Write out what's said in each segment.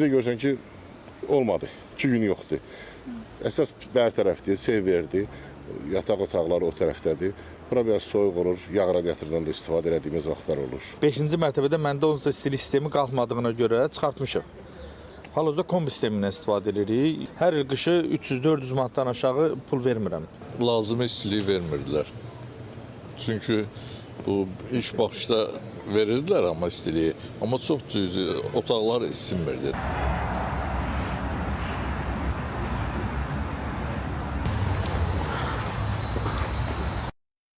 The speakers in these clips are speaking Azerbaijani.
Bir də görürsən ki, olmadı. 2 gün yoxdur. Əsas bər tərəfdir, severdir. Yataq otaqları o tərəfdədir. Bura biraz soyuq olur. Yağ radiatordan da istifadə elədiyimiz vaxtlar olur. 5-ci mərtəbədə məndə onsuz da istilik sistemi qalxmadığına görə çıxartmışıq. Hal-hazırda kombi sistemindən istifadə edirik. Hər il qışı 300-400 manatdan aşağı pul vermirəm. Lazımi istilik vermirdilər. Çünki bu ilk baxışda verirdilər amma istiliyi, amma çox cüzi otaqlar isinmirdi.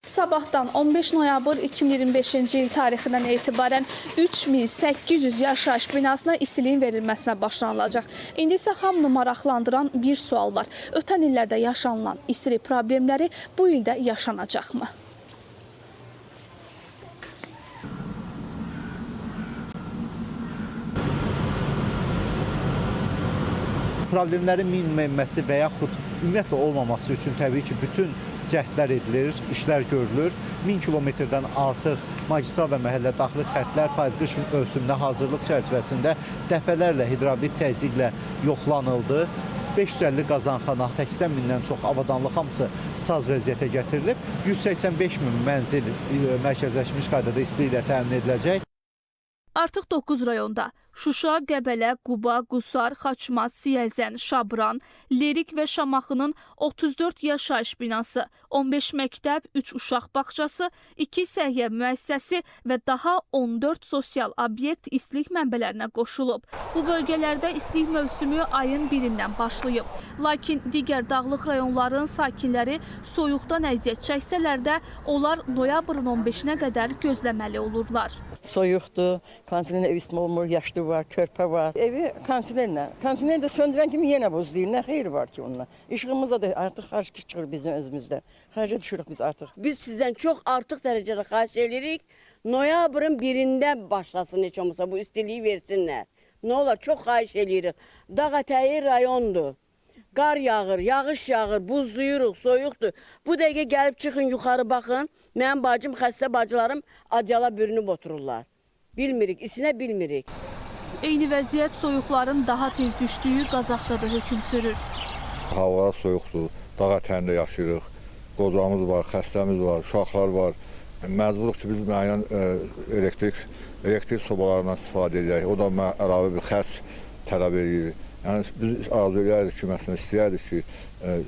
Sabahdan 15 noyabr 2025-ci il tarixindən etibarən 3800 yaşayış binasına istiliyin verilməsinə başlanılacaq. İndi isə hamını maraqlandıran bir sual var. Ötən illərdə yaşanılan istilik problemləri bu ildə yaşanacaqmı? Problemlərin minimuma enməsi və yaxud ümumiyyətlə olmaması üçün təbii ki, bütün cəhdlər edilir, işlər görülür. 1000 kilometrdən artıq magistral və məhəllə daxili xəttlər payız-qış mövsümünə hazırlıq çərçivəsində dəfələrlə hidravlik təzyiqlə yoxlanıldı. 550 qazanxana, 80 mindən çox avadanlıq hamısı saz vəziyyətə gətirilib. 185 min mənzil mərkəzləşmiş qaydada istiliklə təmin ediləcək. Artıq 9 rayonda Şuşa, Qəbələ, Quba, Qusar, Xaçmaz, Siyəzən, Şabran, Lerik və Şamaxının 34 yaşayış binası, 15 məktəb, 3 uşaq bağçası, 2 səhiyyə müəssisəsi və daha 14 sosial obyekt istilik mənbələrinə qoşulub. Bu bölgələrdə istilik mövsümü ayın 1-dən başlayıb. Lakin digər dağlıq rayonların sakinləri soyuqdan əziyyət çəksələr də, onlar noyabrın 15-nə qədər gözləməli olurlar. Soyuqdur, kondisionerlə ev isitmə olmur, yaşlı var, körpə var. Evi kondisionerlə. Kondisioner də söndürən kimi yenə buzlayır. Nə xeyri var ki onunla? İşığımızda da artıq xərc çıxır bizim özümüzdə. Xərcə düşürük biz artıq. Biz sizdən çox artıq dərəcədə xahiş edirik. Noyabrın 1-ində başlasın heç olmasa bu istiliyi versinlər. Nə olar, çox xahiş edirik. Dağ ətəyi rayondur. Qar yağır, yağış yağır, buzluyuruq, soyuqdur. Bu dəqiqə gəlib çıxın yuxarı baxın. Mənim bacım, xəstə bacılarım adyala bürünüb otururlar. Bilmirik, isinə bilmirik. Eyni vəziyyət soyuqların daha tez düşdüyü Qazaxda da hökm sürür. Havalar soyuqdur, dağ ətəyində yaşayırıq. Qocamız var, xəstəmiz var, uşaqlar var. Məcburuq ki, biz müəyyən elektrik sobalarından istifadə edək. O da əlavə bir xərc tələb edir. Yəni biz arzu edərdik ki, məsələn, istəyərdik ki,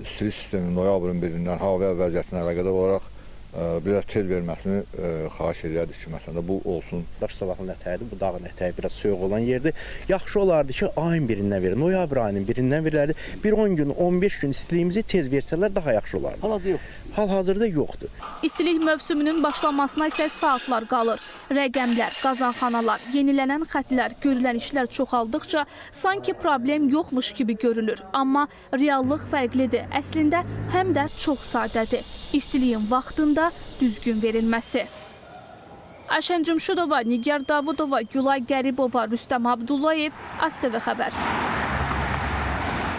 istilik sistemi noyabrın 1-dən hava vəziyyətinə əlaqədar olaraq biraz tez verməsini xahiş edərdik ki, məsələn, bu olsun. Daş Salahın ətəyidir, bu dağın ətəyi biraz soyuq olan yerdir. Yaxşı olardı ki, ayın 1-dən verir, noyabr ayının 1-dən verilərdi. Bir 10 gün, 15 gün istiliyimizi tez versələr daha yaxşı olardı. Hal-hazırda yox. Hal-hazırda yoxdur. İstilik mövsümünün başlamasına isə saatlar qalır. Rəqəmlər, qazanxanalar, yenilənən xətlər, görülən işlər çoxaldıqca sanki problem yoxmuş kimi görünür. Amma reallıq fərqlidir. Əslində həm də çox sadədir. İstiliyin vaxtında düzgün verilməsi. Ayşən Cümşudova, Nigar Davudova, Gülay Qəribova, Rüstəm Abdullayev, ASTV xəbər.